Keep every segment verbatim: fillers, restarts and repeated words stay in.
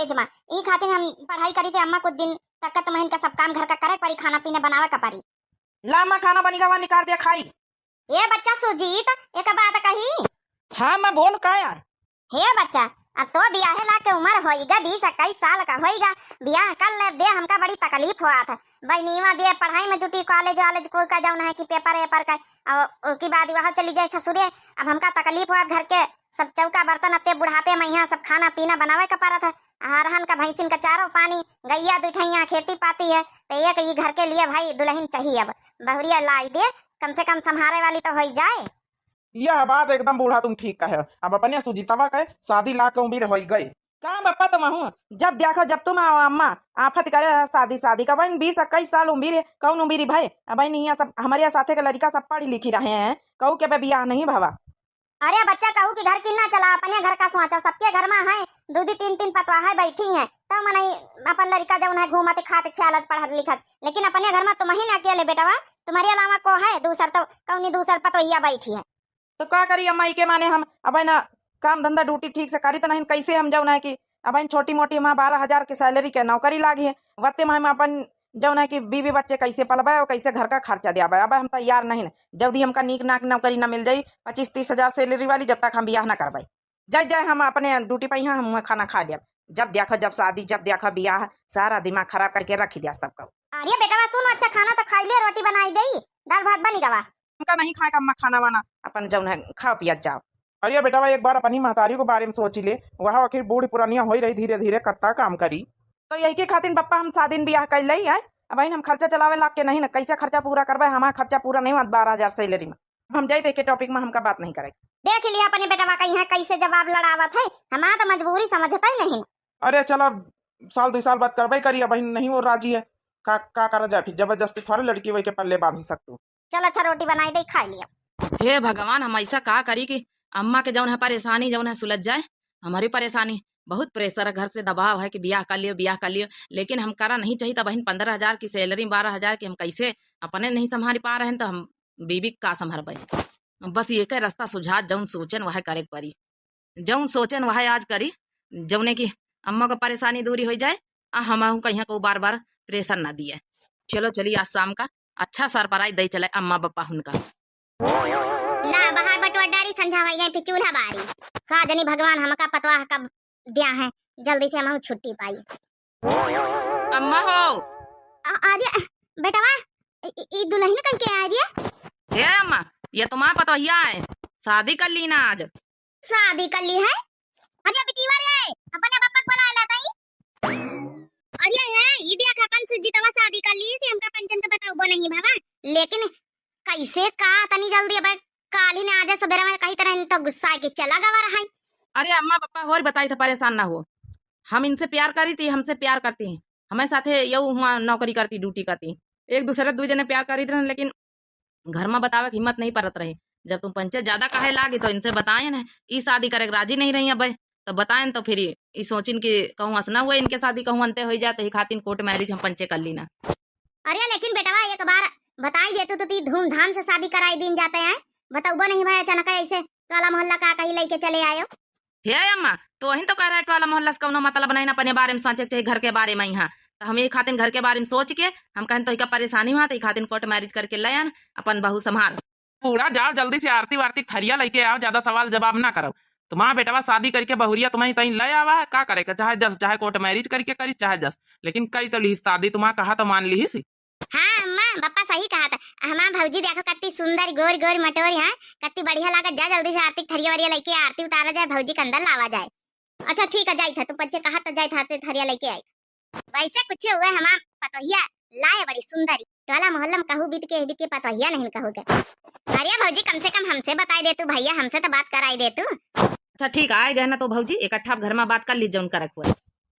कॉलेज मा। ई खातिर हम पढ़ाई करी थे अम्मा, कुछ दिन तक का तुम्हें इनका सब काम घर का करे परी, खाना पीना बनावे का परी। ला अम्मा, खाना बनी गवा, निकाल दिया खाई। ए बच्चा सुजीत, एक बात कही। हाँ माँ, बोल का यार? हे बच्चा, अब तो बियाहे ला के उमर होइगा, बीस इक्कीस साल का होइगा, बियाह कर ले दे, हमका बड़ी तकलीफ होत है। बहिनीवा दे पढ़ाई में जुटी, कॉलेज वॉलेज को का जौन है कि पेपर वेपर का, और ओकी बाद वहाँ चली जाए ससुरे। अब हमका तकलीफ होत घर के, सब चौका बर्तन अत्ते बुढ़ापे में यहाँ सब खाना पीना बनावे का परत है। हरहन का भैंसिन का चारो पानी, गैया दुठैया खेती पाती है, तो एक ई घर के लिए भाई दुल्हन चाहिए। अब बहुरिया लाई दे, कम से कम संभारे वाली तो होई जाए। यह बात एकदम बूढ़ा तुम ठीक कहे। अब अपने सुजीतवा के शादी ला के उम्र होई गई। का बप्पा तुम हूँ, जब देखो जब तुम आओ अम्मा, आफत करे है शादी, शादी का बहन, बीस इक्कीस साल उम्र है, कौन उम्र भाई? अब बहन यहाँ सब हमारे साथे के लड़का सब पढ़ लिखी रहे हैं, कहू के बे बियाह नहीं भवा। अरे बच्चा, कहू कि घर की ना चला, अपने घर का सोचा, सबके घर में है दो दो तीन तीन पतवा है बैठी हैं, तब मनई अपन लड़का जौन है घूमत खात ख्यालत पढ़त लिखत, लेकिन अपने घर में तुम ही ना अकेले बेटवा, तुम्हारे अलावा को है दूसर? तो कौनी दूसर पतोहिया बैठी है। तो का करी अम्मा, इके माने हम अब है ना काम धंधा ड्यूटी ठीक से करी तो नहीं, कैसे हम जौन है कि अब है छोटी मोटी हमार बारह हजार की सैलरी के नौकरी लागी है, वत्ते में हम अपन जौन है कि बीवी बच्चे कैसे पलबे और कैसे घर का खर्चा दियाबे। अब हम तैयार नहीं, जल्दी हमका नीक नाक नौकरी ना मिल जाई पच्चीस तीस हजार सैलरी वाली, जब तक हम बियाह ना करबे। जाए जाए हम अपने ड्यूटी पे यहाँ हम खाना खा लेब। जब देखो जब शादी, जब देखो बियाह, सारा दिमाग खराब करके रख दिया सबका। अरे बेटवा सुन, अच्छा खाना तो खाई ले, रोटी बनाई दे, दाल भात बनी गवा। हमका नहीं खाए का अम्मा खाना वाना, अपन जौन है खाओ पियत जाओ। अरे बेटवा, एक बार अपनी महतारी के बारे में सोची ले, वह आखिर बूढ़ पुरानिया होई रही, धीरे धीरे कत्ता काम करी। तो यही के खातिर पप्पा हम शादी बियाह कर लई है, अब हम खर्चा चलावे लाग के नहीं ना, कैसे खर्चा पूरा करबे? हमारा खर्चा पूरा नहीं हुआ बारह हजार सैलरी में। अब हम जाई तो एके टॉपिक में हमका बात नहीं करे। देख लिया अपने बेटवा का यहाँ कैसे जवाब लड़ावत है, हमारा तो मजबूरी समझते ही नहीं। अरे चलो, साल दो साल बाद करबे करी, अब नहीं वो राजी है, का का करा जाए, फिर जबरदस्ती थोड़े लड़की वही के पल्ले बांधी सकतू। चल अच्छा, रोटी बनाई दे, खाई लिया। हे भगवान, हम ऐसा का करी कि अम्मा के जौन है परेशानी जौन है सुलझ जाए। हमारी परेशानी बहुत प्रेशर है, घर से दबाव है कि बियाह कर लियो, बियाह कर लियो, लेकिन हम करा नहीं चाहिए। तब बहिन पन्द्रह हजार की सैलरी, बारह हजार की, हम कैसे अपने नहीं संभाल पा रहे हैं, तो हम बीबी का संभाल पाए। बस ये के रास्ता सुझात, जौन सोचन वह करे के परी, जौन सोचन वह आज करी, जौने की अम्मा का परेशानी दूरी हो जाए, आ हमहू कहिया को बार बार प्रेशर ना दिए। चलो चली, आज शाम का अच्छा सरप्राइज दे चले अम्मा पापा हुनका। ला बाहर बटोर डारी, संझा हो गई, फिर चूल्हा बारी। का जनी भगवान हमका पतवाह कब दिया है, जल्दी से हमहू छुट्टी पाई। अम्मा हो। अ-, अरे बेटवा, ई, ई, ई दुल्हन कह के आ रही है? हे अम्मा, ये तुम्हारा पतोहिया है, शादी कर ली ना आज। शादी कर ली है? अरे बिटिया रे, अपने पापा को बुला लाता ही। अरे है, ई देख अपन सुजीतवा शादी कर ली, से हमका पंचन के बताउबो नहीं बाबा। लेकिन कैसे का तनी जल्दी, अब काली ने आज सवेरे में कही तरह तो गुस्सा के चला गवा रहा है। अरे अम्मा पापा होर बताई था, परेशान ना हो, हम इनसे प्यार करी थी, हमसे प्यार करती हैं, हमारे साथे यू हुआ नौकरी करती, ड्यूटी करती, एक दूसरे दू जने प्यार करी थे, लेकिन घर में बतावे की हिम्मत नहीं परत रही। जब तुम पंचे ज्यादा कहे लागी तो इनसे बताए न, ई शादी करे के राजी नहीं रही अब। तब बताए न तो फिर ई, ई सोचिन कि कहूँ असना हुए इनके शादी कहूँ अंते हो जाए, तो ही खातिर कोर्ट मैरिज हम पंचे कर ली ना। अरे लेकिन बेटवा एक बार बताई देतू तो ती धूमधाम से शादी कराई दीन जाते हैं, बताउबो नहीं भाई अचानक ऐसे टोला मोहल्ला का कहीं लेके चले आयो। हे अम्मा, तो वही तो कह रहे टोला मोहल्ला से कौनो मतलब नहीं ना, अपने बारे में सोचे के चाहिए, घर के बारे में। यहाँ तो हम यही खातिर घर के बारे में सोच के हम कहन तो इका परेशानी हुआ, तो ई खातिर कोर्ट मैरिज करके ले आन, अपन बहू संभाल। बूढ़ा जाओ जल्दी से आरती वारती थरिया लेके आओ, ज्यादा सवाल जवाब ना करो। तुम्हारा बेटवा शादी करके बहुरिया तुम्हें तहीं ले आवा है, का करे के? चाहे जस, चाहे कोर्ट मैरिज करके करी, चाहे जस, लेकिन करी तो ली शादी, तुम्हारा कहा तो मान ली सी। हाँ अम्मा, बप्पा सही कहा था। हमार भौजी देखो कत्ती सुंदर, गोर गोर मटोर है, कत्ती बढ़िया लागत। जा जल्दी से आरती थरिया वरिया लेके आरती उतारा जाए, भौजी के अंदर लावा जाए। अच्छा ठीक है, जाई था, तुम पंचे कहा तो जाई था, आरती थरिया लेके आई। वैसे कुछ हुए हमार पतोहिया लाए बड़ी सुंदरी, टोला मोहल्ला में कहू बीत के, बीत के पतोहिया नहीं कहू के। अरे भौजी, कम से कम हमसे बताई देतू भैया, हमसे तो बात कराई देतू। अच्छा ठीक है, आए गए ना तो भौजी इकट्ठा घर में बात कर ली जौन करक हुए।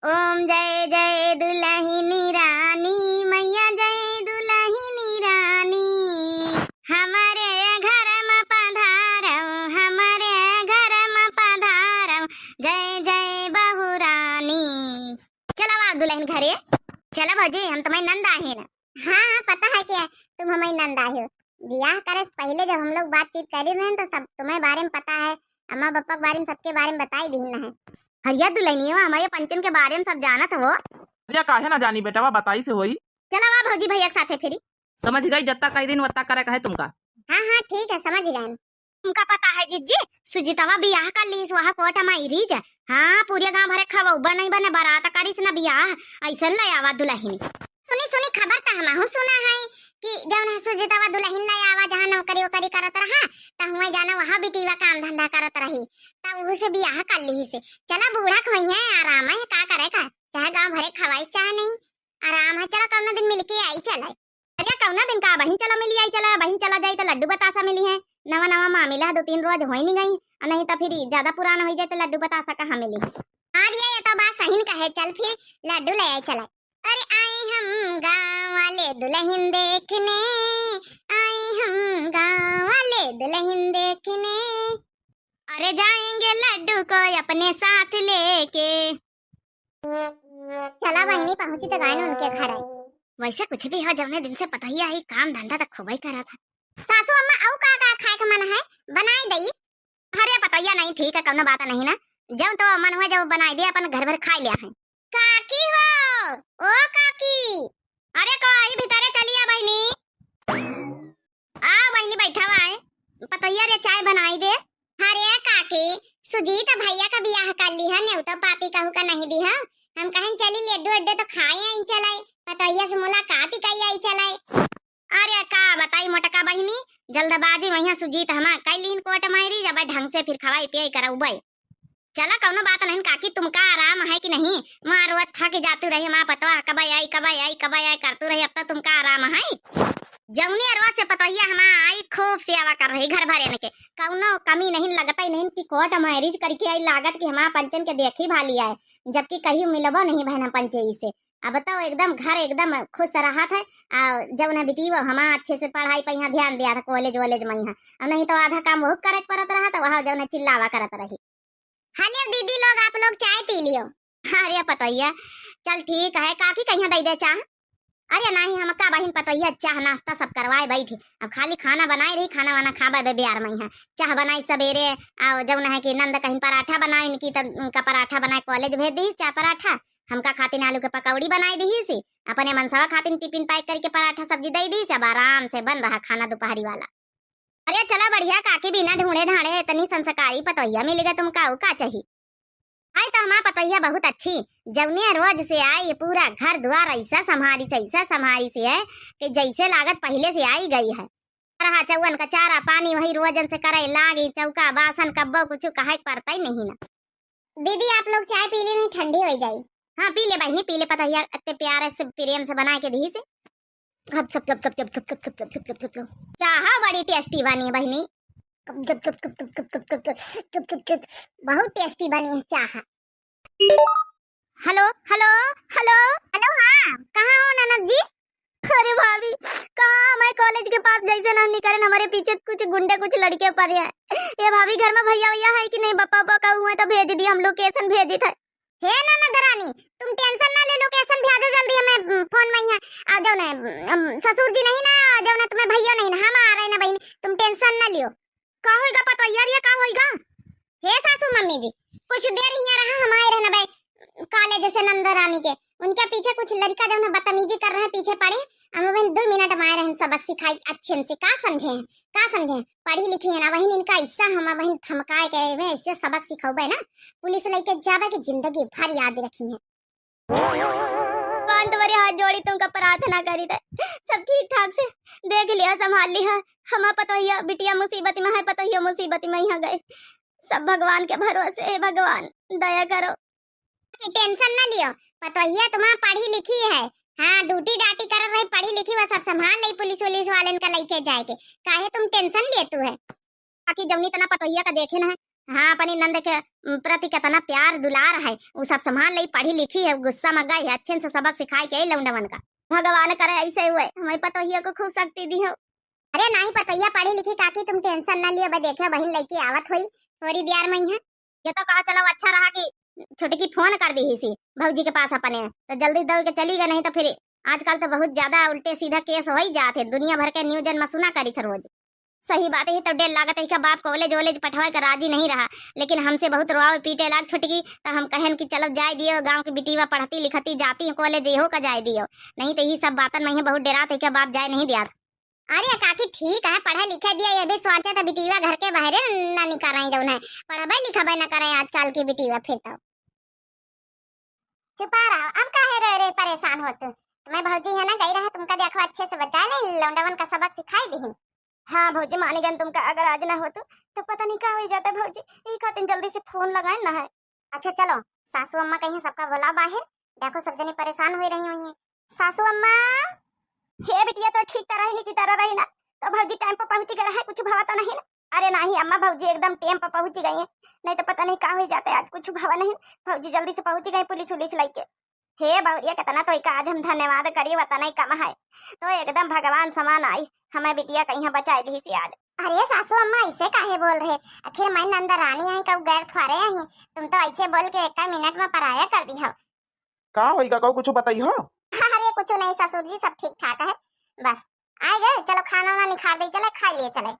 ओम जय जय दुलहिनी रानी, मैया जय दुलहिनी रानी, हमरे घर म पधारौ, हमरे घर म पधारौ, जय जय बहु रानी। चलो आओ दुलहिन घरे। चलो भौजी, हम तुम्हें नंद आहे ना। हाँ हाँ, पता है कि तुम हमें नंद आहे हो। बियाह करे से पहले जब हम लोग बातचीत करे रहे तो सब तुम्हें बारे में पता है, अम्मा पापा के बारे में, सबके बारे में बताई दीन है। हरिया दुलहिनिया हमारे पंचन के बारे में सब जानत हो। अरे काहे ना जानी बेटवा, बताई से होई। चला वा भौजी भैया के साथे फिरी। समझ गई, जत्ता कह दिन वत्ता करे कहे तुमका। हाँ, हाँ, ठीक है, समझ गए। तुमका पता है जिज्जी, सुजीतवा बियाह कर लीस, वह कोर्ट मायरिज। हाँ, पूरे गांव भरे खवौबा नहीं बने, बारात करिस न बियाह, ऐसन ले आवा दुलहिन। सुनी, सुनी, खबर त हमहू सुना है कि जौन है सुजीतवा दुलहिन ले आवा, जहाँ नौकरी वोकरी करत रहा, त हुए जाना वहाँ बिटिया काम धंधा करत रही, त उहू से बियाह कर लीस। चला बूढ़ा खोई है, आराम है, का करे का, चाहे गांव भरे खवाइस चाहे नहीं, आराम है। चला कौनो दिन मिलके आई चले। अरे कौना दिन का बहिन, चला मिली आई चला, बहिन चला जाई त लड्डू बतासा मिली है, नवा नवा मामिला है, दो तीन रोज होई नहीं गई, और नहीं तो फिर ज्यादा पुराना हो जाए तो लड्डू बतासा कहाँ मिली। अरे ये तो बात सही न कहे, चल फिर लड्डू ले आई चला। अरे आए हम गाँव वाले दुलहिन देखने, आए हम गाँव वाले दुलहिन देखने। अरे जाएंगे लड्डू को अपने साथ लेके। चला बहिनी, पहुँची त गए न उनके घर। वैसे कुछ भी हो, जौने दिन से पतोहिया आई, काम धंधा त खूबे करा था। सासू अम्मा, अउ का का खाए के मन है, बनाई दई। अरे पतोहिया नहीं ठीक है, कौनो बात नहीं ना, जौन तो मन हुए जब बनाई दे, अपन घर भर खाई लिया है। काकी हो, ओ काकी। अरे को आई भीतरे चलिया बहिनी। आ बहिनी बैठा हुआ है, पतोहिया रे चाय बनाई दे। अरे काकी, सुजीत भैया का बियाह कर ली है, नेवता पाती कहू का नहीं दी है। हम कहन चली लड्डू अड्डू तो खाए आई चलाई, पतोहिया से मुलाकात ही कई आई चलाई। अरे का बताई मोटका बहिनी, जल्दबाजी वहिया सुजीत हमा कई लीन कोर्ट मायरिज, अब ढंग से फिर खवाई पियाई करउबे। चला कौनो बात नहीं काकी, तुमका आराम है कि नहीं? वहाँ रोज थक जातू रही, वहाँ पतवा कब आई, कब आई, कब आई करतू रही, अब तो तुमका आराम है। जौनी अरवा से पतोहिया हमार आई, खूब सेवा कर रही घर भरेन के, कौनो कमी नहीं, लगता ही नहीं कि कोर्ट मैरिज करके आई, लागत कि हमार पंचन के देखी भाली आए, जबकि कहीं मिलबो नहीं बहना पंचे से। अब तो एकदम घर एकदम खुश रहत है। आ जौन है बिटी वो हमार अच्छे से पढ़ाई पे यहाँ ध्यान दिया था, कॉलेज वॉलेज में यहाँ, और नहीं तो आधा काम बहुत करे के पड़त रहा, तो वहाँ जौन है चिल्लावा करत रही। हेलो दीदी लोग, आप लोग चाय पी लियो। अरे पतोहिया, चल ठीक है, काकी कहिया दे दे चाह? अरे नहीं, हम का बहिन पतोहिया चाह नाश्ता सब करवाए बैठी, अब खाली खाना बनाए रही, खाना वाना खाबे बे बियार में यहाँ। चाह बनाई सवेरे, आ जौन है कि नंद कहिन पराठा बनाओ इनकी, त उनका पराठा बनाए कॉलेज भेज दी चाह पराठा, हमका खातिन आलू के पकौड़ी बनाए दी सी, अपने मनसवा खातिन टिफिन पैक करके पराठा सब्जी दे दी सी, अब आराम से बन रहा खाना दोपहरी वाला। अरे चला बढ़िया, काकी बिना ढूंढे ढांढे इतनी संस्कारी पतोहिया मिल गए तुमका, ऊ का चाही? आई तो हमार पतोहिया बहुत अच्छी, जौने रोज से आई पूरा घर द्वार ऐसा संभारी से, ऐसा संभारी से है कि जैसे लागत पहले से आई गई है। रहा चौवन का चारा पानी वही रोजन से करे लागी, चौका बासन कब्बो कुछ कहे के पड़ता ही नहीं ना। दीदी आप लोग चाय पी ले, नहीं ठंडी हो जाई। हाँ पी ले बहिनी, पी ले, पतोहिया इतने प्यारे से प्रेम से बनाए के दी से। हप, हप, हप। चाह बड़ी टेस्टी बनी बहिनी। बहुत टेस्टी बनी है चाह। हेलो, हेलो, हेलो। हेलो, हाँ, कहाँ हो ननद जी? अरे भाभी, कहाँ, मैं कॉलेज के पास जैसे ना निकले, हमारे पीछे कुछ गुंडे, कुछ लड़के पड़े हैं। ये भाभी, घर में भैया वैया है कि नहीं? पापा, पापा का हुए तो भेज दिए, हम लोकेशन भेज दी थे। हे ननद रानी, तुम टेंशन ना ले, लोकेशन भेजो जल्दी हमें, उम, फोन में यहाँ। आ जाओ ना, उम, ससुर जी नहीं ना, आ जाओ ना, तुम्हें भैया नहीं ना, हम आ रहे ना बहन, तुम टेंशन ना लियो। का होइगा पतोहिया रे, का होइगा? हे सासू मम्मी जी, कुछ देर हियाँ रहा, हम आए रहना बे कॉलेज से नंद रानी के, उनके पीछे कुछ लड़का जो है बदतमीजी कर रहे हैं, पीछे पड़े। हम बहन दो मिनट में आए रहन सबक सिखाई अच्छे से, का समझे हैं, का समझे हैं? पढ़ी लिखी है ना बहन, इनका ऐसा हम बहन धमकाए के वे ऐसे सबक सिखौबे ना, पुलिस लेके जाबे कि जिंदगी भर याद रखी है। भगवान तुम्हारे हाथ जोड़ी तुमका प्रार्थना करी थे, सब ठीक ठाक से देख लिया, संभाल लिया। हमार पतोहिया बिटिया मुसीबत में है, पतोहिया मुसीबत में यहाँ गए। सब भगवान के भरोसे, हे भगवान दया करो। टेंशन ना लियो, पतोहिया तुम्हार पढ़ी लिखी है। हाँ, ड्यूटी डाटी कर रही, पढ़ी लिखी, वो सब संभाल ले पुलिस वुलिस वालन का लेके जाए के। काहे तुम टेंशन लिए तू है? बाकी जौनी तना पतोहिया का देखे न है, हाँ, अपनी नंद के, उम, प्रति कितना प्यार दुलार है, उ सब संभाल ले, पढ़ी लिखी है, गुस्सा में गई है, अच्छे से सबक सिखाए के लौंडवन का। भगवान करे ऐसे हुए, हमारी पतोहिया को खूब शक्ति दी हो। अरे नहीं पतोहिया पढ़ी लिखी काकी, तुम टेंशन ना लियो, बे देखो बहन लड़की आवत होई थोड़ी देर में ही है। ये तो कहा चलो अच्छा रहा कि छोटकी फोन कर दी ही सी भौजी के पास अपने, तो जल्दी दौड़ के चली गई, नहीं तो फिर आजकल तो बहुत ज्यादा उल्टे सीधा केस हो ही जात है, दुनिया भर के न्यूजन में सुना करी थे रोज। सही बात है, तो डेर लागत है कि बाप कॉलेज वॉलेज पठवाए का राजी नहीं रहा, लेकिन हमसे बहुत रोआवे पीटे लाग छुटकी, तो हम कहन कि चलो जाए दियो, गाँव की बिटिया पढ़ती लिखती जाती है कॉलेज, इहो का जाए दियो, नहीं तो यही सब बातन में बहुत डेरात है कि बाप जाए नहीं दिया। अरे काकी ठीक है, पढ़े लिखे दिया, ये भी सोचे तो बिटिया घर के बाहरे ना निकाल रही जौन है, पढ़बे लिखबे ना करे आजकल की बिटिया फिर तो। चुपा रहो, अब काहे रे, रे परेशान हो तू? तुम्हें भौजी है ना, गई रहे तुमका देखो अच्छे से बचा ले, लौंडवन का सबक सिखाई दीहिन। हाँ भौजी, मानी गन तुमका, अगर आज ना हो तो, तो पता नहीं का हो जाता भौजी, ई खातिर जल्दी से फोन लगाए ना है। अच्छा चलो, सासू अम्मा कहीं सबका बुलाओ बाहर, देखो सब जने परेशान हो रही हुई हैं। सासू अम्मा, हे बिटिया, तो ठीक तरह ही नहीं की तरह रही ना, तो भौजी टाइम पर पहुँची गए रहे, कुछ भवा तो नहीं ना? अरे नहीं अम्मा, भौजी एकदम टेम पर पहुँच गई हैं, नहीं तो पता नहीं का हो जाता है, आज कुछ भवा नहीं। भौजी जल्दी से पहुँच गई पुलिस उलिस लेके। हे बहुरिया, कितना तो इका आज हम धन्यवाद करी, वतना ही कम है। तो एकदम भगवान समान आई, हमें बिटिया कहीं बचाई ली थी आज। अरे सासू अम्मा, ऐसे काहे बोल रहे? आखिर मैं नंद रानी आई, कब गैर थ्वारे आई? तुम तो ऐसे बोल के एक मिनट में पराया कर दी हो। का होइगा, कहू कुछ बताई हो? अरे कुछ नहीं ससुर जी, सब ठीक ठाक है। बस आए गए, चलो खाना वाना निखार दे चले, खा लिए चले।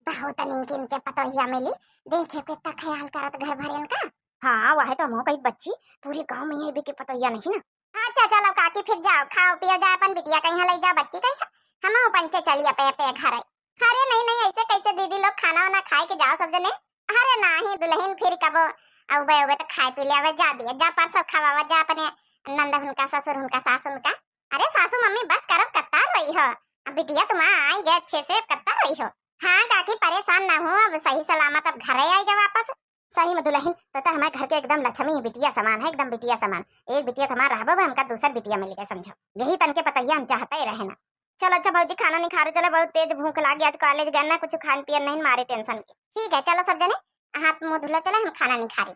बहुत नीक इनके पतोहिया मिली, देखे कितना ख्याल करत घर भर इनका। हाँ, वह तो मोह कही बच्ची, पूरे गांव में ये भी के पतोहिया नहीं ना। अच्छा चलो काकी, फिर जाओ, खाओ पियो जाए, अपन बिटिया कहीं ले जाओ, बच्ची कहीं, हम पंचे चली अपे अपे घर। अरे नहीं नहीं, ऐसे कैसे दीदी लोग, खाना वाना खाए के जाओ सब जने। अरे नाही दुल्हन, फिर कबो अउबे अउबे तो खाए पी ले आवे, जा दिया जा, परसों खवावा जा अपने नंद उनका, ससुर उनका, सास उनका। अरे सासू मम्मी बस करो, कत्ता रोई हो, अब बिटिया तुम आई गए अच्छे से, कत्ता रोई हो। हाँ काकी परेशान ना हो, अब सही सलामत अब घरे आई गए वापस। सही में दुल्हन, तो, तो हमारे घर के एकदम लक्ष्मी बिटिया समान है, एकदम बिटिया समान। एक बिटिया तो हमार रहबो बा, हमका दूसर बिटिया मिल गए समझो, यही तन के पतोहिया हम चाहते ही रहे ना। चलो अच्छा भौजी, खाना निखारे चले, बहुत तेज भूख लागी, आज कॉलेज गए ना, कुछ खान पियन नहीं मारे टेंशन के। ठीक है चलो सब जने हाथ मुंह धुला चले, हम खाना निखारे।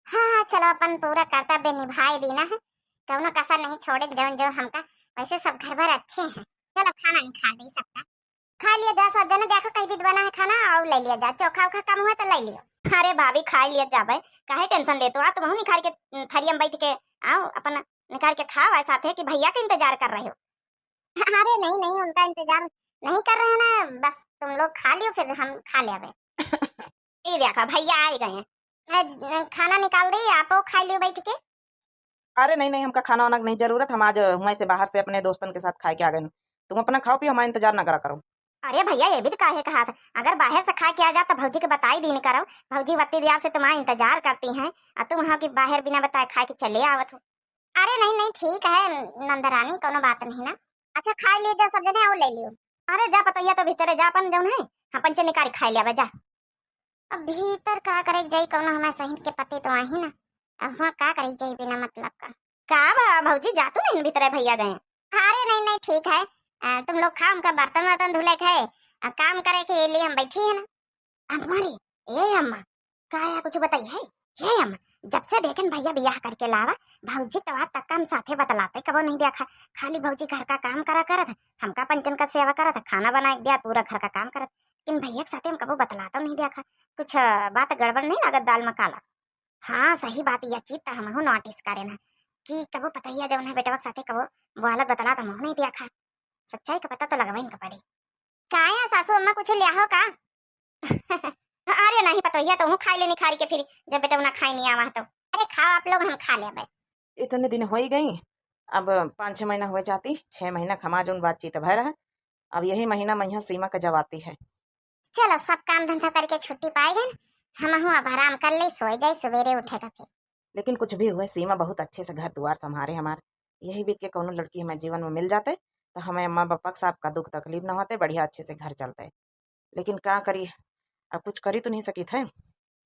हाँ हाँ चलो, अपन पूरा कर्तव्य निभाए दीना है, कौनो कसर नहीं छोड़े, जौन जो हमका, वैसे सब घर भर अच्छे हैं। चलो खाना निखार दे सबका। खा लिया जा सब जने, देखो कहीं भी बना है खाना और ले लिया जा, चोखा उखा कम हुआ तो ले लियो। अरे भाभी, खा लिया जाबे, काहे टेंशन लेत हो? आ तुम निखार के, उम, थरिया में बैठ के आओ, अपन निखार के खाओ, ऐसा थे कि भैया का इंतजार कर रहे हो। अरे नहीं नहीं, उनका इंतजार नहीं कर रहे हैं ना, बस तुम लोग खा लियो फिर हम खा लेबे। ये देखा भैया आ ही गए हैं। ए, खाना निकाल दी, आपो खा लियो बैठ के। अरे नहीं नहीं, हमका खाना वाना की नहीं जरूरत, हम आज हुआं से बाहर से अपने दोस्तन के साथ खाए के आ गए। तुम अपना खाओ पियो, हमारा इंतजार ना करा करो। अरे भैया, ये भी तो काहे कहा था, अगर बाहर से खा के आ जात तो भौजी के बताई दीन करो, भौजी वत्ती देर से तुम्हारा इंतजार करती हैं, और तुम वहाँ के बाहर बिना बताए खाए के चले आवत हो। अरे नहीं नहीं, ठीक है नंदरानी, कोनो बात नहीं ना। अच्छा खा लियो जा सब जने, आओ ले लियो। अरे जा पतोहिया, तो भीतरे जा, अपन जौन है हम पंचे निकाल खाए ले आवे जा। अब भीतर का करे जाई, कौनो हमारे सहिन के पति तो आही ना, अब हुआं का करे जाई बिना मतलब का। का बा भौजी, जा तू नहीं भीतरे, भैया गए। अरे नहीं नहीं, ठीक है, आ, तुम लोग खाओ, हमका बर्तन वर्तन धुले के है, आ, काम करे के लिए हम बैठी है ना। अम्मा रे, ए अम्मा, का या कुछ बताई है? हे अम्मा, जब से देखेन भैया बियाह करके लावा, भौजी तो आज तक हम साथे बतलाते कबो नहीं देखा। खाली भौजी घर का काम करा करत है, हमका पंचन का सेवा करत है, खाना बना के दिया, पूरा घर का काम करत, लेकिन भैया के साथे हम कबो बतलाता नहीं देखा। कुछ, अ, बात गड़बड़ नहीं लागत दाल में काला? हाँ सही बात, यह चीज तो हमहू नोटिस करेन है कि कबो पतोहिया जौन है बेटवा के साथे कबो बोलत बतलात हमहू नहीं देखा। सच्चाई का पता तो लगवाइन का पड़ी। काया सासू अम्मा कुछ लिया हो का? अरे नहीं पतोहिया, तो हूँ खाई लेनी खारी के फिर, जब बेटा ना खाई नहीं आवा तो। अरे खाओ आप लोग, हम खा लेबे। इतने दिन हो ही गई, अब पाँच छः महीना हुए जाती, छः महीना खमा जौन बातचीत भय रहा, अब यही महीना मैया सीमा का जवाती है। चलो सब काम धंधा करके छुट्टी पाए गए, हम हूँ अब आराम कर ले, सोए जाए, सवेरे उठे तो फिर। लेकिन कुछ भी हुए, सीमा बहुत अच्छे से घर दुआर संभारे हमार। यही बीत के कौनो लड़की हमें जीवन में मिल जाते, तो हमें अम्मा पापा के साथ का दुख तकलीफ ना होते, बढ़िया अच्छे से घर चलते। लेकिन का करी, अब कुछ करी तो नहीं सकित है।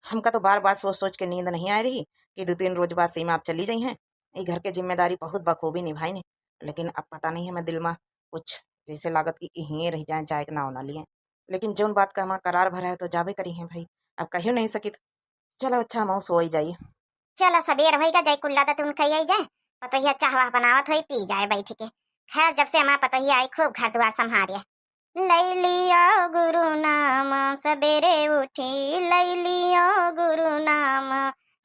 हमका तो बार बार सोच सोच के नींद नहीं आ रही कि दो तीन रोज बाद सीमा अब चली जाई हैं। ये घर के जिम्मेदारी बहुत बखूबी निभाई ने, लेकिन अब पता नहीं हमें दिल में कुछ जैसे लागत कि यहीं रह जाए, जाए के नाव ना लिए। लेकिन जौन बात का हमारा करार भरा है तो जाबे करी हैं भाई, अब कहियो नहीं सकित। चलो अच्छा, हम सोई जाई। चलो सबेर होइगा, जाई कुल्ला दतुन कही आई जाए, पतोहिया चाहवा बनावत होई, पी जाए बैठ के। खैर जब से हमार पतोहिया आई, खूब घर दुआर संभारिया। लैलियो गुरु नाम सबेरे उठी, लैलियो गुरु नाम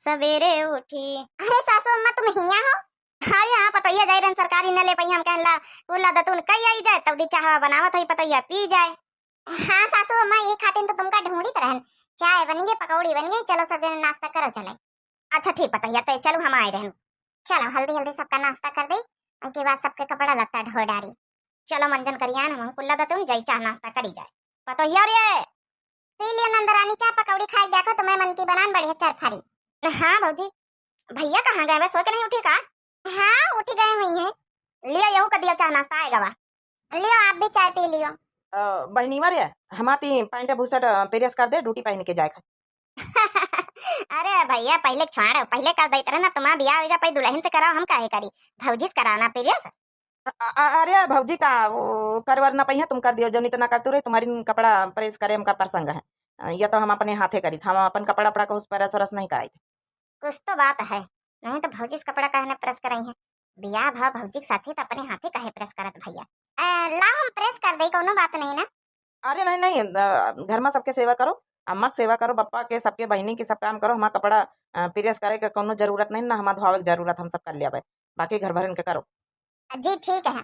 सबेरे उठी। अरे सासू अम्मा, तुम हिया हो? अरे हाँ, पतोहिया जाई रहन सरकारी न ले पई, हम कहन ला कुल्ला दतुन कही आई जाए, तब दी चाहवा बनावत होई, पतोहिया पी जाए। हाँ सासू अम्मा, ये खातिन तो तुमका ढूंढित रहन। चाय बन गई, पकौड़ी बन गई, चलो सब जने नाश्ता करो चले। अच्छा ठीक पतोहिया, ते चलो हम आए रहन। चलो हल्दी हल्दी सबका नाश्ता कर दे, ओके बाद सबके कपड़ा लत्ता ढो डारी। चलो मंजन करियान, हम कुल्ला दतुन जाई, चाह नाश्ता करी जाए। पतोहिया रे, पी लियो नंदरानी चाह, पकौड़ी खाए देखो, तुम्हें मन की बनान बढ़िया चरफरी। हाँ भौजी, भैया कहाँ गए, बस सो के नहीं उठे का? हाँ उठ गए हुई हैं। लियो यहू का दियो चाह नाश्ता आएगा बा। लियो आप भी चाय पी लियो। अ, बहनीवा रे, हमाती पैंट बुसट, अ, प्रेस कर दे, ड्यूटी पहन के जाए खा। अरे भैया, पहिले छोड़, पहिले कर देत रहे ना, तुम्हारा बियाह होइगा, पहिले दुल्हन से कराओ, हम काहे करी? भौजी से कराना प्रेस। अ-, अ-, अरे भौजी का वो करवर ना पहिया, तुम कर दियो, जौन इतना करतू रही, तुम्हारी कपड़ा प्रेस करे हमका प्रसंग है। अ, ये तो हम अपने हाथे करी, हम अपन कपड़ा अपड़ा को उस प्रेस व्रेस नहीं कराई। कुछ तो बात है, नहीं तो भौजी से कपड़ा काहे ना प्रेस कराई है? बियाह भा भौजी के साथी तो अपने हाथे काहे प्रेस करत भैया? अ, लाओ हम प्रेस कर दे, कोनो बात नहीं ना। अरे नहीं, नहीं, अ, घर में सबके सेवा करो, अम्मा के सेवा करो, बप्पा के, सबके बहिनी के, सब काम करो। हमार कपड़ा, अ, प्रेस करे के कोनो जरूरत नहीं ना, हमार धोवे के जरूरत, हम सब कर लेबे, बाकी घर भरन के करो। जी ठीक है।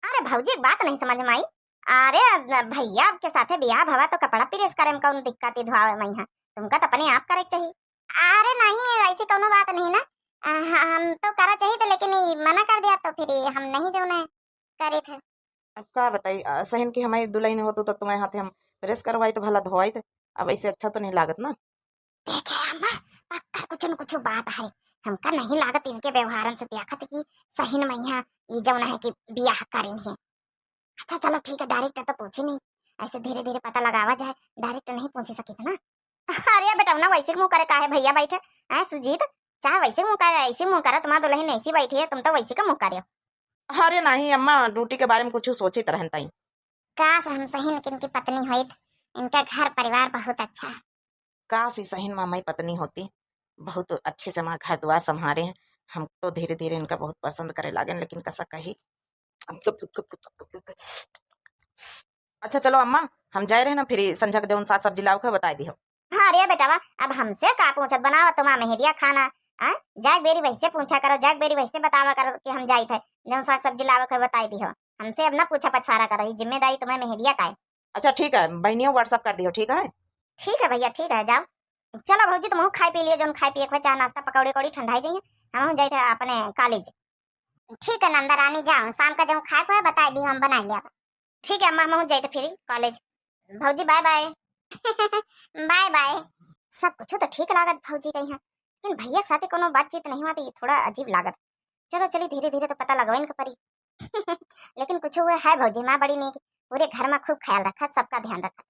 अरे भौजी, एक बात नहीं समझ में आई। अरे, अब भैया के साथे बियाह भवा तो कपड़ा प्रेस करे में कौन दिक्कत है, धोवे में है? तुमका तो अपने आप करे के चाहिए। अरे नहीं, ऐसी कोनो बात नहीं ना। अ, ह-, हम तो करा चाहिए थे, लेकिन ये मना कर दिया तो फिर ये हम नहीं जो है करे थे। अब का बताई, अ, सहिन की हमारी दुल्हन हो तो, तो तुम्हारे हाथे हम प्रेस करवाई तो भला धोवाई थे। अब ऐसे अच्छा तो नहीं लागत ना। देखे अम्मा, पक्का कुछ न कुछ बात है। हमका नहीं लागत इनके व्यवहारन से देखत कि सहिन मैया ई जौन है कि बियाह करिन है। अच्छा चलो ठीक है, डायरेक्ट तो पूछी नहीं, ऐसे धीरे धीरे पता लगावा जाए, डायरेक्ट नहीं पूछ सकी थे ना। अरे बेटवना, वैसे मुंह करे काहे भैया बैठे? हैं सुजीत, चाहे वैसे मुंह करे, ऐसे मुंह करे, तुम्हारा दुल्हन ऐसी बैठी है, तुम तो वैसे का मुंह करे हो। अरे नहीं अम्मा, ड्यूटी के बारे में कुछ सोचित रहन ताई। काश हम सही न किनकी पत्नी होइत, इनका घर परिवार बहुत अच्छा है। काश ही सही न मामा ही पत्नी होती, बहुत अच्छे से हमारा घर द्वार संभारे हैं। हम तो धीरे धीरे इनका बहुत पसंद करे लागेन, लेकिन कसा कही। अच्छा चलो अम्मा, हम जाए रहे ना, फिर संझा के जौन साग सब्जी लावे के बताए दिहो। हाँ रे बेटवा, अब हमसे का पूछत, बनावा तुम्हारा मेहरिया खाना। आ, जाए बेरी वैसे पूछा करो, जाए बेरी वैसे बतावा करो कि हम जाइत है, जौन साग सब्जी लावे के बताए दिहो। हमसे अब ना पूछा पछवारा करो, ये जिम्मेदारी तुम्हें मेहरिया का है। अच्छा ठीक है बहनियों, WhatsApp कर दिहो, ठीक है? ठीक है भैया, ठीक है, जाओ। चलो भौजी, तुम खाए पी लियो, जौन खाए पिए के चाहे, नाश्ता पकौड़ी उकौड़ी ठंडाई जाइए, हम जाइत है अपने कॉलेज। ठीक है नंदा रानी, जाओ, शाम का जब खाए को है बताए दी, हम बना लिया। ठीक है अम्मा, हम जाइत फिर कॉलेज। भौजी बाय बाय। बाय बाय। सब कुछ तो ठीक लागत भौजी कही है, लेकिन भैया के साथे कोनो बातचीत नहीं हुआ तो ये थोड़ा अजीब लागत। चलो चली, धीरे धीरे तो पता लगवाइन के पड़ी। लेकिन कुछ हुआ है भौजी, माँ बड़ी नीक, पूरे घर में खूब ख्याल रखत, सबका ध्यान रखत।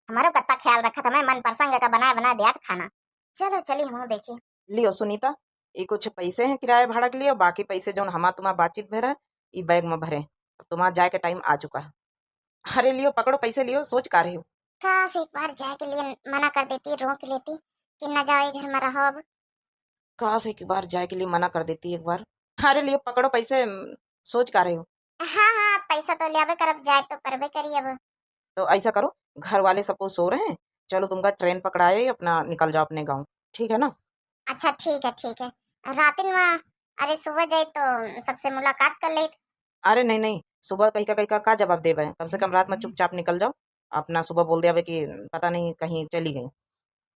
हमारो कत्ता ख्याल रखत, हमें मन पसंद का बनाए बनाए दियात खाना। चलो चली हम देखी। लियो सुनीता, ये कुछ पैसे हैं किराया भाड़ा के लिए, बाकी पैसे जौन हमार तुम्हार बातचीत भरा है, ई बैग में भरे। अब तुम्हार जाए के टाइम आ चुका है। अरे लियो, पकड़ो पैसे, लियो, सोच का रहे हो? काश एक बार जाए के लिए मना कर देती, रोक लेती कि न जाओ, घर में रहो अब। काश एक बार जाए के लिए मना कर देती एक बार। अरे लियो, पकड़ो पैसे, सोच का रहे हो? हाँ हाँ, पैसा तो लियाबे करब, जाए तो परबे करी अब। तो ऐसा करो, घर वाले सबको सो रहे हैं, चलो तुमका ट्रेन पकड़ाए, अपना निकल जाओ अपने गाँव, ठीक है ना? अच्छा ठीक है, ठीक है। रातिन में, अरे सुबह जाए तो सबसे मुलाकात कर लेत। अरे नहीं नहीं, सुबह कहीं का कहीं का, का जवाब देबे, कम से कम रात में चुपचाप निकल जाओ, अपना सुबह बोल दियाबे कि पता नहीं कहीं चली गई।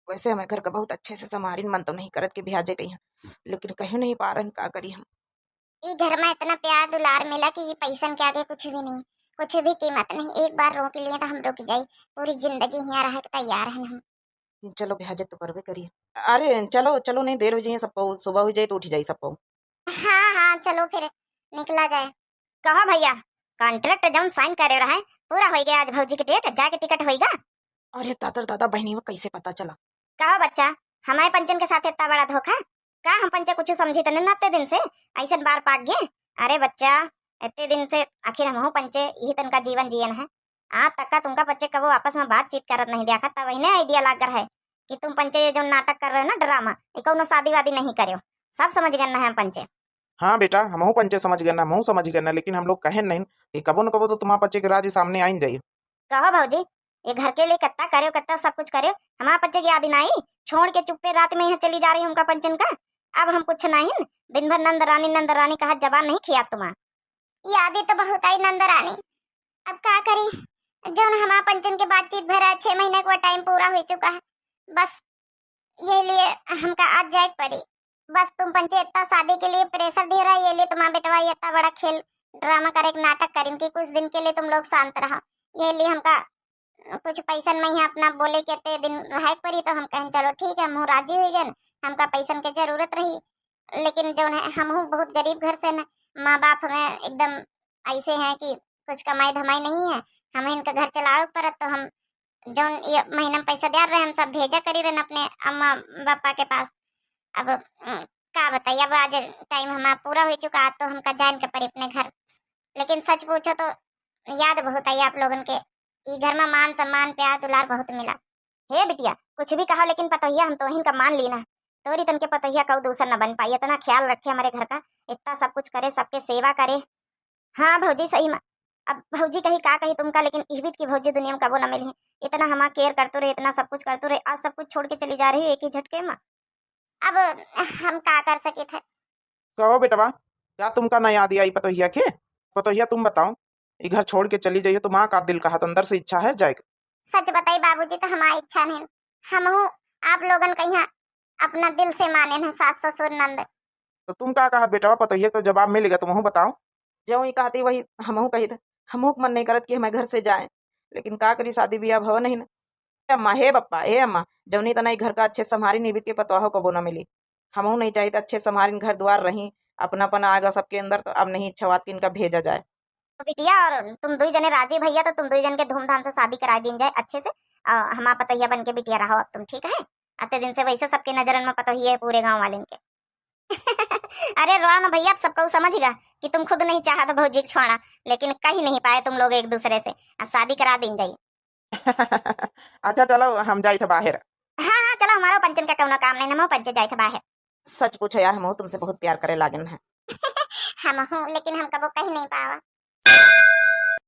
वैसे हमें घर का बहुत अच्छे से संभारिन, मन तो नहीं करत कि ब्याजे गई हैं, लेकिन कहीं नहीं पा रहन, का करी हम। ई घर में इतना प्यार दुलार मिला कि ये पैसन के आगे कुछ भी नहीं, कुछ भी कीमत नहीं। एक बार रोक लिए तो हम रुक जाई, पूरी जिंदगी हियाँ रहे के तैयार हैं हम। चलो ब्याजे तो परबे करी। अरे चलो चलो, नहीं देर हो जाइए सबको, सुबह हो जाए तो उठ जाए सबको। हाँ हाँ, चलो फिर निकला जाए। कहो भैया, कॉन्ट्रैक्ट जौन साइन करे रहे, पूरा होई गया आज भौजी के डेट, जाके टिकट होईगा। अरे दादा रे दादा, बहनी वो कैसे पता चला? कहो बच्चा, हमारे पंचन के साथ इतना बड़ा धोखा? का हम पंचे कुछ समझी तने ना इतने दिन से, ऐसन बार पाक गए? अरे बच्चा, इतने दिन से आखिर हमहू पंचे यही तन का जीवन जियन है। आज तक का तुमका पंचे कबो आपस में बातचीत करत नहीं देखा, तब इन्हें आइडिया लाग रहा है कि तुम पंचे ये जो नाटक कर रहे हो ना, ड्रामा, ये कौनो शादी वादी नहीं करो। सब समझ गए ना हम पंचे। हाँ बेटा, हमहू पंचे समझ गए ना, हमहू समझ गए ना, लेकिन हम लोग कहे नहीं कि कबो न कबो तो तुम्हारा पंचे के राज सामने आइन जाई। कहो भौजी, ये घर के लिए कितना करो, कितना सब कुछ करो, हमारा पंचे की याद ही नहीं, छोड़ के चुप्पे रात में यहाँ चली जा रही हमका पंचन का। अब हम कुछ नहीं, दिन भर नंद रानी नंद रानी कहा जबान नहीं खिया तुम्हारा। याद ही तो बहुत आई नंद रानी, अब का करी, जौन हमार पंचन के बातचीत भरा छह महीना का टाइम पूरा हो चुका है। बस ये लिए हमका आज जाए के पड़ी। बस तुम पंचे इतना शादी के लिए प्रेशर दे रहा है, ये लिए तुम्हारा बेटवा ये इतना बड़ा खेल ड्रामा करे के नाटक करिन कि कुछ दिन के लिए तुम लोग शांत रहो। ये लिए हमका कुछ पैसन में ही अपना बोले के ते दिन रहे के पड़ी, तो हम कहें चलो ठीक है, हम राजी हो गए, हमका पैसन के जरूरत रही। लेकिन जौन है हमहू बहुत गरीब घर से न, माँ बाप हमें एकदम ऐसे हैं कि कुछ कमाई धमाई नहीं है, हमें इनका घर चलावे के पड़त, तो हम जौन ये महीना में पैसा दे रहे हम सब भेजा करी रहन अपने अम्मा पापा के पास। अब उम, का बताइए, अब आज टाइम हमारा पूरा हो चुका, आज तो हमका जान के पड़ी अपने घर। लेकिन सच पूछो तो याद बहुत आई आप लोगन के। ई घर में मान सम्मान प्यार दुलार बहुत मिला। हे बिटिया, कुछ भी कहो लेकिन पतोहिया हम तोहिन का मान ली ना। तोरी तन के पतोहिया कऊ दूसर न बन पाई, इतना ख्याल रखे हमारे घर का, इतना सब कुछ करे, सबके सेवा करे। हाँ भौजी सही में। अब भौजी कही का कही तुमका, लेकिन इहबित की भौजी दुनिया में कबो न मिली। इतना हमार केयर करतू रहे, इतना सब कुछ करतू रहे, आज सब कुछ छोड़ के चली जा रही है एक ही झटके में। अब हम का कर सकित है? कहो बेटवा, क्या तुमका ना याद आई पतोहिया के? पतोहिया तुम बताओ, ई घर छोड़ के चली जाइए तो माँ का दिल कहा तो अंदर से इच्छा है जाए के? सच बताई बाबूजी, तो हमारी इच्छा नहीं, हमहू आप लोगन कहिया अपना दिल से माने न सास ससुर नंद। तो तुम का कहा बेटवा, पतोहिया तो जवाब मिल गया, तुमहू बताओ। जो ही कहती वही हमहू कही थे, हमहू के मन नहीं करत कि हमें घर से जाए, लेकिन का करी, शादी ब्याह भव नहीं ना। ए अम्मा, हे पप्पा, ए अम्मा, जौनी तना ई घर का अच्छे संभारी निबित के पतोहो कबो ना मिली। हमहू नहीं चाहित अच्छे संभारिन घर द्वार रही, अपनापन आगा सबके अंदर, तो अब नहीं इच्छा बात कि इनका भेजा जाए। तो बिटिया, और तुम दुई जने राजी भैया, तो तुम दुई जन के धूमधाम से शादी करा दीन जाए अच्छे से। और हमार पतोहिया बन के बिटिया रहो अब तुम, ठीक है? अते दिन से वैसे सबके नजरन में पतोहिया है पूरे गांव वालेन के। अरे रो न भैया, अब सबको समझ गया कि तुम खुद नहीं चाहत भौजी के छोड़ा, लेकिन कही नहीं पाए तुम लोग एक दूसरे से। अब शादी करा दीन जाई। अच्छा चलो, हम जाइत बाहर। हाँ हाँ, चलो, हमारो पंचन का कौनो काम नहीं, हमहू पंचे जाइत बाहर। सच पूछो यार, हमहू तुमसे बहुत प्यार करे लागन है। हमहू, लेकिन हम कबो कही नहीं पावा।